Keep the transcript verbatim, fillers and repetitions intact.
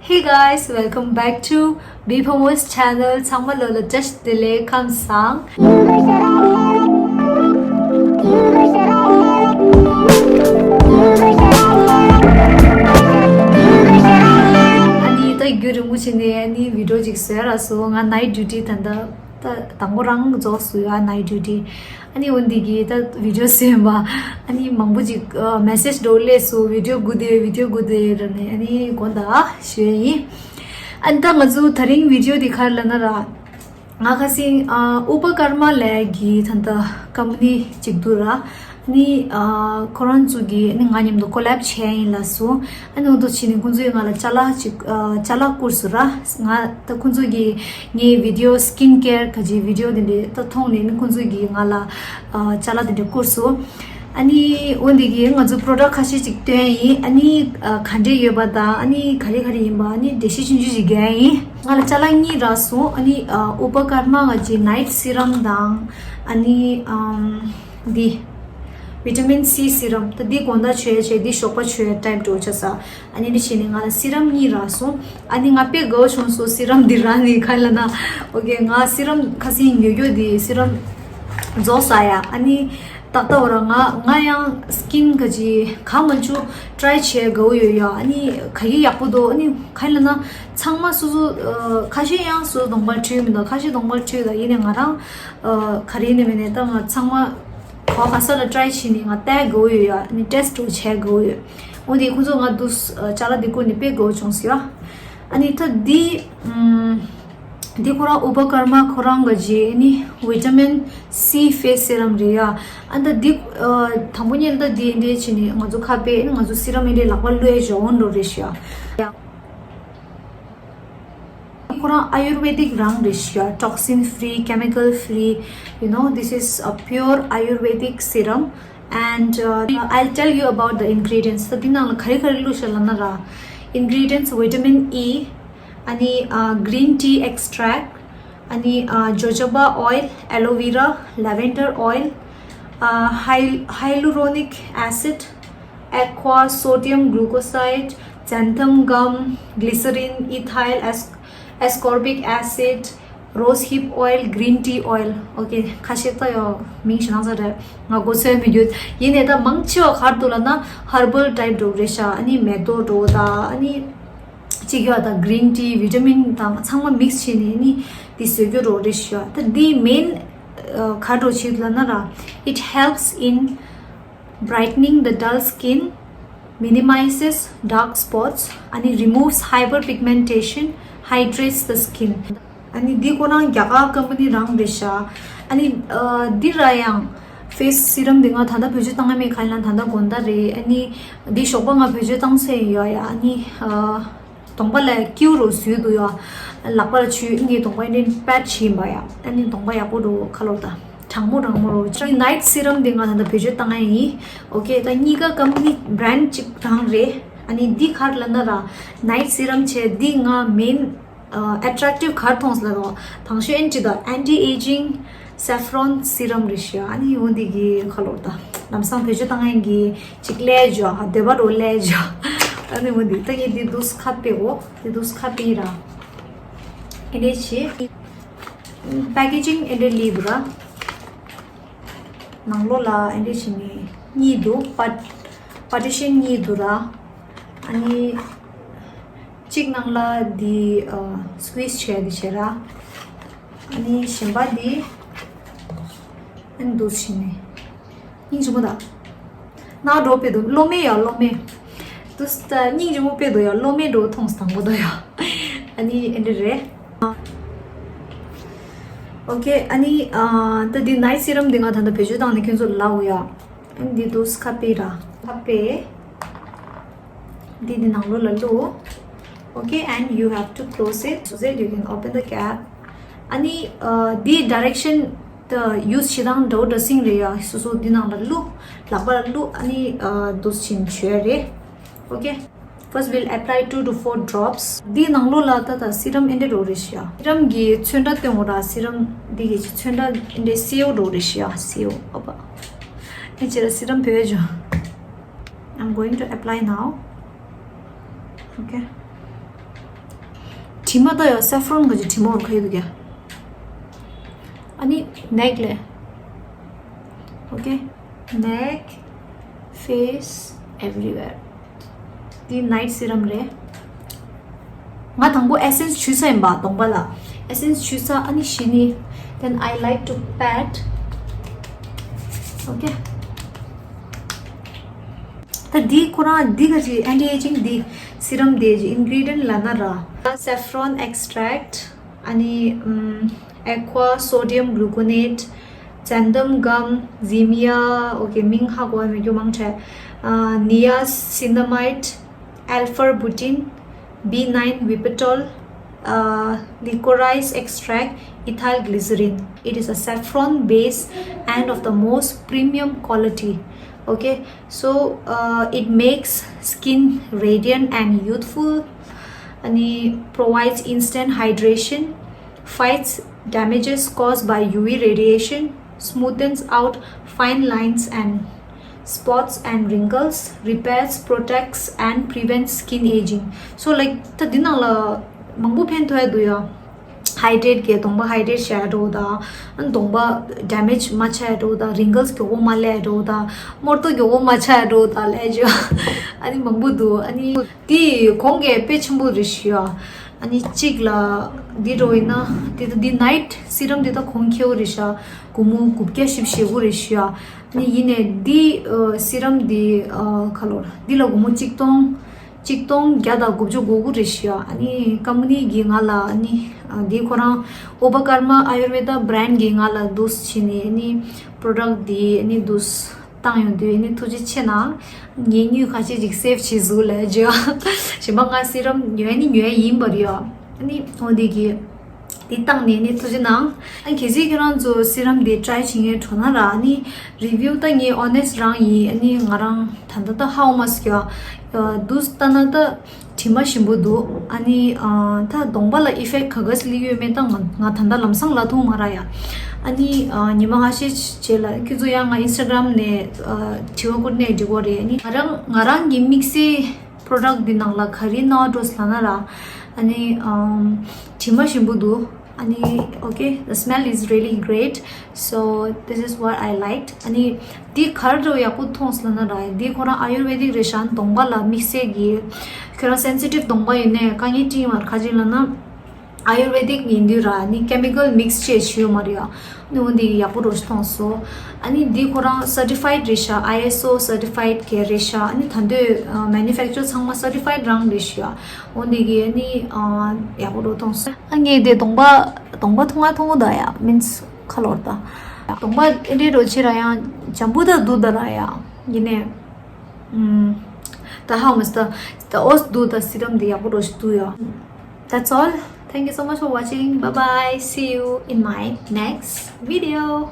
Hey guys, welcome back to B Pomo's channel. ཚང་མ་ལོ་ལ་བཀྲ་ཤིས་བདེ་ལེགས། ཁམས་བཟང་། ཨ་ནི་ད་རྒྱུན་རིང་པོ་ཕྱིན་ནས་ཨ་ནི་བི་ཌིའོ་ཅིག་བཟོས་ར་སོང་། ང་night duty ད་ལྟ་ད་དང་པོ་རང་རྫོགས་སོང་ཡ། night duty ཨ་ནི་འོན་འདི་གི་ད་བི་ཌིའོ་བཟོས་པ། ཨ་ནི་མང་པོ་ཅིག་མེ་སེཇ་འགྲོ་སླེབས་སོང་། བི་ཌིའོ་དགོས་དེ་བི་ཌིའོ་དགོས་དེ་ར་ནས། ཨ་ནི་དགོངས་དག་ཞུ་ཡ་ཡིན། ཨ་ནི་ད་ང་ཚོ་དེ་རིང་བི་ཌིའོ་འདི་ག་རེ་ལབ་ན་ར། ང་ཁ་སང་ཨ་ཨུ་པ་ཀརྨ་ལབ་ཡ་གི་ད་ལྟ་ཀམ་པ་ནི་ཅིག་འདུག་ར། ནི་ཨ་ཁོ་རང་ཚོ་གི་ནི་ང་མཉམ་དུ་ཀོ་ལེབ་བྱས་ཡིན་ལབ་སོང་། ཨ་ནི་འོ་དོ་ཕྱིན་ནས་ཁོང་ཚོས་ང་ལ་ཅ་ལག་ཅིག་ཨ་ཅ་ལག་བསྐུར་སོང་ར། ང་ད་ཁོང་ཚོ་གི་ངའི་བི་ཌིའོ་སི་ཀིན་ཀེར་ག་ཅིག་བི་ཌིའོ་དེ་འདྲ་ད་མཐོང་ནས་ནི་ཁོང་ཚོ་གིས་ང་ལ་ཨ་ཅ་ལག་དེ་འདྲ་བསྐུར་སོང་། ཨ་ནི་འོ་འདི་གི་ང་ཚོ་པྲོ་ཌག་ཁ་ཤས་ཅིག་སྟོན་ཡིན། ཨ་ནི་ཨ་ག་འདྲས་ཡོད་པ་དང་ཨ་ནི་ག་རེ་ག་རེ་ཡིན་པ་ཨ་ནི་འགྲེལ་བཤད་ཆུང་ཆུང་ཅིག་རྒྱག་ཡིན། ང་ལ་ཅ་ལག་གཉིས་རག་སོང་། ཨ་ནི་ཨ་ཨུ་པ་ཀརྨ་ག་ཅིག་ནའིཊ་སི་རམ་དང་ཨ་ནི་ཨམ་འདི་བི་ཊ་མིན་སི་སི་རམ། ད་འདི་དགོང་དག་མཆོད་ཡ་བྱས། འདི་ཞོགས་པ་མཆོད་ཡ་ཊའིབ་འགྲོ་ཆ་ས། ཨ་ནི་འདི་བྱས་ནས་ང་ལ་སི་རམ་གཉིས་རག་སོང་། ཨ་ནི་ང་དཔེ་དགའ་བོ་བྱུང་སོང་། སི་རམ་འདི་རག་ནས་ག་ལབ་ན། ཨོ་ཀེ། ང་སི་རམ་ཁ་སང་ཉོ་རྒྱུ་འདི་སི་རམ་རྫོགས་ས་ཡ། ཨ་ནི་ཏག་ཏག་འོ་ར། ང་ང་ཡང་སི་ཀིན་ག་ཅིག་ག་མ་བྱུང་ཊ་རའི་བྱས་དགའ་བོ་ཡོད་ཡ། ཨ་ནི་ག་གི་ཡག་པོ་འདུག་ཨ་ནི་ག་ལབ་ན་ཚང་མ་སོ་སོ་ཨ་ཁ་ཤས་ཡང་སོ་སོ་གདོང་པ་འཁྲུད་མི་འདུག་ཁ་ཤས་གདོང་པ་འཁྲུད་ད། ཡིན་ནའི་ང་རང་ཨ་ག་རེ་ཡིན་ནའི་མིན་ནའི་ད་ང་ཚང་མ་ག་ག་ས་ལ་ཊ་རའི་བྱས་ནས་ང་ལྟ་དགའ་བོ་ཡོད་ཡ། ཨ་ནི་ཊེ་སི་ཊི་འདྲ་བོ་བྱས་དགའ་བོ་ཡོད། འོ་དེ་ཁོང་ཚོ་ང་འདུག་ཨ་ཅ་ལག་འདི་བསྐུར་ནས་དཔེ་དགའ་བོ་བྱུང་སོང་ཡ། ཨ་ནི་ད་འདི་ཨམ། འདི་ཁོ་རང་ཨུ་པ་ཀརྨ་ཁོ་རང་ག་ཅིག་ནི་བི་ཊ་མིན་སི་ཕེ་སི་སི་རམ་རེད་ཡ། ཨ་ད་འདི་ཨ་དང་པོ་ཉིད་ད་འདི་འདྲས་བྱས་ནས་ང་ཚོ་ཁ་པས་ང་ཚོ་སི་རམ་འདི་འདྲས་ལག་པ་བླུགས་ཡ་ཞོ་འོན་འགྲོ་རེད་ཤག་ཁོ་རང་ཨ་ཡུར་ཝེ་དིག་རང་རེད་ཤག toxin free, chemical free, you know, this is a pure Ayurvedic serum. And uh, I'll tell you about the ingredients. ད་འདི་ནང་ལ་ག་རེ་ག་རེ་བླུགས་ཤག་ལབ་ན་ར། Ingredients, vitamin E, ཨ་ནི་uh, green tea extract, ཨ་ནི་uh, jojoba oil, aloe vera, lavender oil, uh, hy- hyaluronic acid, aqua, sodium glucoside, xanthan gum, glycerin, ethyl as- ascorbic acid, rose hip oil, green tea oil. ཨོ་ཀེ། ཁ་ཤས་ད་ཡོ་མིང་ཞིག་ནང་ས་རེད། ང་གོ་ཚོད་མི་འགྱུར། ཡིན་ནའི་ད་མང་ཆེ་བ་ག་རེ་འདུག་ལབ་ན་ཧར་བལ་ཊའིབ་འདྲ་བོ་རེད་ཤག་ཨ་ནི་མེ་ཏོག་འདྲ་བོ་དང་ཨ་ནི་ཅིག་ཡོད་ད་གྲིན་ཊི་བི་ཊ་མིན་དང་ཚང་མ་མིག་སི་བྱས་ནས་ཨ་ནི་འདི་བཟོ་རྒྱུ་འདྲ་བོ་རེད་ཤག་ད་འདི་མེན་ག་འདྲ་བོ་བྱེད་ལབ་ན་ར། It helps in brightening the dull skin, minimizes dark spots, ཨ་ནི་removes hyperpigmentation, hydrates the skin. ཨ་ནི་འདི་ཁོ་རང་རྒྱ་གར་ཀམ་པ་ནི་རང་རེད་ཤག་ཨ་ནི་ཨ་འདི་ར་ཡང་ཕེ་སི་སི་རམ་འདི་ང་ད་ལྟ་བེད་སྤྱོད་བཏང་ཡ་མེད། ག་ཡིན་ན་ད་ལྟ་དགོང་དག་རེད། ཨ་ནི་འདི་ཞོགས་པ་ང་བེད་སྤྱོད་བཏང་ཚར་ཡོད་ཡ། ཨ་ནི་ཨ་གདོང་པ་ལ་ཀེའུ་རུ་བཟོས་འདུག་ཡ། ལག་པ་ལ་ཆུ་ཨ་ནི་གདོང་པ་ཨ་ནི་པད་བྱས་ཡིན་པ་ཡ། ཨ་ནི་གདོང་པ་ཡག་པོ་འདུག་ཁ་ལོ་ད། གྲང་མོ་གྲང་མོ་རོ། ཅི་ནའིཊ་སི་རམ་དེ་ང་ད་ལྟ་བེད་སྤྱོད་བཏང་ཡ་ཡིན། ཨོ་ཀེ། ད་གཉིས་ཀ་ཀམ་པ་ནི་བྷ་རན་ཌི་གཅིག་རང་རེད། ཨ་ནི་འདི་ག་རེ་ལབ་ན་ར། ནའིཊ་སི་རམ་བྱས་འདི་ང་མེན་ཨ་ཨེ་ཊེག་ཊིབ་ག་རེ་མཐོང་སོང་ལབ་དང་། དང་ཤོས་ཨེན་ཅི་ད་ཨན་ཊི་ཨེ་ཇིང་སེ་ཕ་རོན་སི་རམ་རེད་ཤག་ཨ་ནི་འོ་འདི་གི་ཁ་ལོ་ད་ལམ་སང་བེད་སྤྱོད་བཏང་ཡ་གི་ཅིག་ལས་ཇོ་ཧ་འདོད་པ་རོ་ལས་ཇོ། ཨ་ནི་འོ་འདི་ད་ངས་འདི་དུས་ཁ་པེ་འོ་འདི་དུས་ཁ་པེ་ར། ཨེ་འདྲས་བྱས། པེ་ཀེ་ཇིང་ཨེ་འདྲས་ལི་འདུག་ར། ནང་ལོགས་ལ་ཨེ་འདྲས་བྱས་ནས་གཉིས་འདུག་པ་པར་ཊི་ཤན་གཉིས་འདུག་ར། ཨ་ནི་གཅིག་ནང་ལ་འདི་ཨ་སི་ཀུ་ཝིས་བྱས་འདི་བྱས་ར། ཨ་ནི་གཞན་པ་འདི་ཨ་ནི་འདུག་བྱས་ནས། སྙིང་རྗེ་མོ་ད། ནག་འགྲོ་དཔེ་འདུག་གློ་མེ་ཡ་གློ་མེ། དུས་ད་སྙིང་རྗེ་མོ་དཔེ་འདུག་ཡ། གློ་མེ་འགྲོ་མཐོང་སོང་དང་པོ་དང་ཡ། ཨ་ནི་ཨེ་འདྲ་རེད། ཨོ་ཀེ། ཨ་ནི་ཨ་ད་འདི་ནའིཊ་སི་རམ་འདི་ང་ད་ལྟ་བེད་སྤྱོད་བཏང་ནས་ཁྱོད་ཚོ་ལ་ལབ་ཡ། ཨ་ནི་འདི་དུས་ཁ་པེ་ར། ཁ་པེ། འདི་འདི་ནང་ལོགས་ལ་བླུགས། Okay, and you have to close it. So that you can open the cap. ཨ་ནི་ཨ་འདི་ཌའི་རེག་ཤན་ད་ཡུ་སི་བྱེད་སྟངས་འདྲ་བོ་འདྲ་སིང་རེད་ཡ། སོ་སོ་འདི་ནང་ལ་བླུགས། ལག་པ་ལ་བླུགས། ཨ་ནི་ཨ་འདུག་སེ་བྱེད་ཡ་རེད། Okay. First, we'll apply two to four drops. འདི་ནང་ལོགས་ལ་ད་ད་སི་རམ་ཨེ་འདྲ་འགྲོ་རེད་ཤག་སི་རམ་གྱི་ཚོན་ཁྲ་སྟོན་འོ་ར། སི་རམ་འདི་གི་ཚོན་ཁྲ་ཨེ་འདྲ་སེའུ་འགྲོ་རེད་ཤག་སེའུ། ཨོ་པ། ཨེ་ཅེ་ར་སི་རམ་བེད་སྦྱོར། I'm going to apply now. Okay. དྲི་མ་ད་ཡོད་saffron གི་དྲི་མ་བོར་ཁ་ཡོད་ཀྱ། ཨ་ནི་neck ལས། okay, neck, face, everywhere. འདི་night serum རེད། ང་དང་པོ་essence བྱུགས་ས་ཡིན་པ་གདོང་པ་ལ། essence བྱུགས་ས། ཨ་ནི་གཞི་ནི། then I like to pat. okay. ད་འདི་ཁོ་རང་འདི་ག་ཅིག anti aging འདི་serum འདི་ཅིག་ingredient ལ་ན་ར། saffron extract. ཨ་ནི་ཨམ་aqua sodium gluconate, xanthan gum, zimia, okay མིང་ཧ་གོ་བ་མེད་རྒྱུ་མང་ཆེ། ཨ་niacinamide, alpha butin, B nine vipitol, uh, licorice extract, ethyl glycerin. It is a saffron base and of the most premium quality. okay, so uh, it makes skin radiant and youthful. And it provides instant hydration, fights damages caused by U V radiation, smoothens out fine lines and spots and wrinkles, repairs, protects and prevents skin aging. so like ད་འདི་ནང་ལ་མང་པོ་ཕན་ཐོགས་ཡ་འདུག་ཡ། hydrate གི་གདོང་པ་hydrate བྱས་འགྲོ་ད། ཨ་གདོང་པ་damage མ་ཆགས་འགྲོ་ད། wrinkles མགྱོགས་པོ་མ་ལས་འགྲོ་ད། རྨོ་ཏོ་མགྱོགས་པོ་མ་ཆགས་འགྲོ་ད་ལས་ཅོ། ཨ་ནི་མང་པོ་འདུག་ཨ་ནི་དེ་གོང་གི་དཔེ་ཆེན་པོ་རེད་ཤི་ཡ། ཨ་ནི་གཅིག་ལ་འདི་འགྲོ་ཡིན་ན་དེ་ད་འདི་night serum འདི་ད་གོང་ཁེ་བོ་རེད་ཤ། སྒོར་མོ་དགུ་བརྒྱ་བཞི་བཅུ་ཞེ་དགུ་རེད་ཤི་ཡ། ཨ་ནི་ཡིན་ནས་འདི་serum འདི་ཁ་ལོར་འདི་ལ་སྒོར་མོ་གཅིག་སྟོང་གཅིག་སྟོང་བརྒྱ་དང་དགུ་བཅུ་གོ་དགུ་རེད་ཤག་ཨ་ནི་ཀམ་པ་ནི་གིས་ང་ལ་ཨ་ནི་ཨ་འདི་ཁོ་རང་Upakarma Ayurveda brand གིས་ང་ལ་འདུག་སེ་བྱས་ནས་ཨ་ནི་product འདི་ཨ་ནི་འདུག་སེ་བཏང་ཡོང་དུས་ཨ་ནི་ཐུགས་རྗེ་ཆེ་གནང་། ངའི་དངུལ་ཁ་ཤས་ཅིག་save བྱེད་ཟུག་ལས་བརྗོད། གཞན་པ་ང་serum ཉོས་ནི་ཉོས་ཡིན་པ་རེད་ཡ། ཨ་ནི་འོ་འདི་གི་འདི་བཏང་ནས་ནི་ཐུགས་རྗེ་གནང་། ཨ་གལ་སྲིད་ཁྱེད་རང་ཚོ་serum འདི་try བྱེད་མཁན་འགྲོ་ན་ར་ཨ་ནི་review ད་ངའི་honest རང་ཡིན། ཨ་ནི་ང་རང་ད་ལྟ་ད་ཧ་འོ་མ་སྐྱོ། དུས་ད་ན་ད་དྲི་མ་ཞིམ་པོ་འདུག་ཨ་ནི་ད་གདོང་པ་ལ་effect ག་ག་སི་ལི་ཡོད་མེད་ད་ང་ང་ད་ལྟ་ལམ་སང་ལ་ཐུང་མ་ར་ཡ། ཨ་ནི་ཉི་མ་ཁ་ཤས་རྗེས་ལ་ཁྱོད་ཚོ་ཡང་ང་Instagram ནས་དྲི་བ་བཀོད་ནས་འགྲིག་གོ་རེད། ཨ་ནི་ང་རང་ང་རང་གི་དམིགས་བསལ་product འདི་ནང་ལ་ག་རེ་ན་འགྲོ་ལ་ན་ར། ཨ་ནི་ཨམ་དྲི་མ་ཞིམ་པོ་འདུག་ཨ་ནི་okay, the smell is really great, so this is what I liked. ཨ་ནི་འདི་ག་རེ་འགྲོ་ཡག་པོ་མཐོང་ལ་ན་ར། འདི་ཁོ་རང་Ayurvedic རེད་ཤག་གདོང་པ་ལ་དམིགས་བསལ་གྱི་ཁྱོད་རང་sensitive གདོང་པ་ཡིན་ནས་དཀའ་ངལ་འཕྲད་ཡོང་བར་ཁ་ཅིག་ལ་ན། Ayurvedic ཡིན་དུས་ར་ནི་chemical mix བྱས་བྱས་ཡོད་མ་རེད་ཡ། ནི་འོ་འདི་ཡག་པོ་རོ་མཐོང་སོང་། ཨ་ནི་འདི་ཁོ་རང་certified རེད་ཤག I S O certified ག་རེད་ཤག་ཨ་ནི་ད་འདོད་manufacture ཚང་མ་certified རང་རེད་ཤག་འོ་འདི་གི་ཨ་ནི་ཡག་པོ་རོ་མཐོང་སོང་། ཨ་ངས་དེ་གདོང་པ་གདོང་པ་ཐུང་ང་ཐུང་ད་ཡ་means ཁ་ལོར་ད། གདོང་པ་ཨེ་འདྲའི་རོ་ཆེ་ར་ཡང་འཇམ་པོ་ད་འདུག་ད་ར་ཡ། ཡིན་ནས་ད་how much the the os do the serum འདི་ཡག་པོ་རོ་ཞིག་འདུག་ཡ། That's all. Thank you so much for watching. Bye bye. See you in my next video.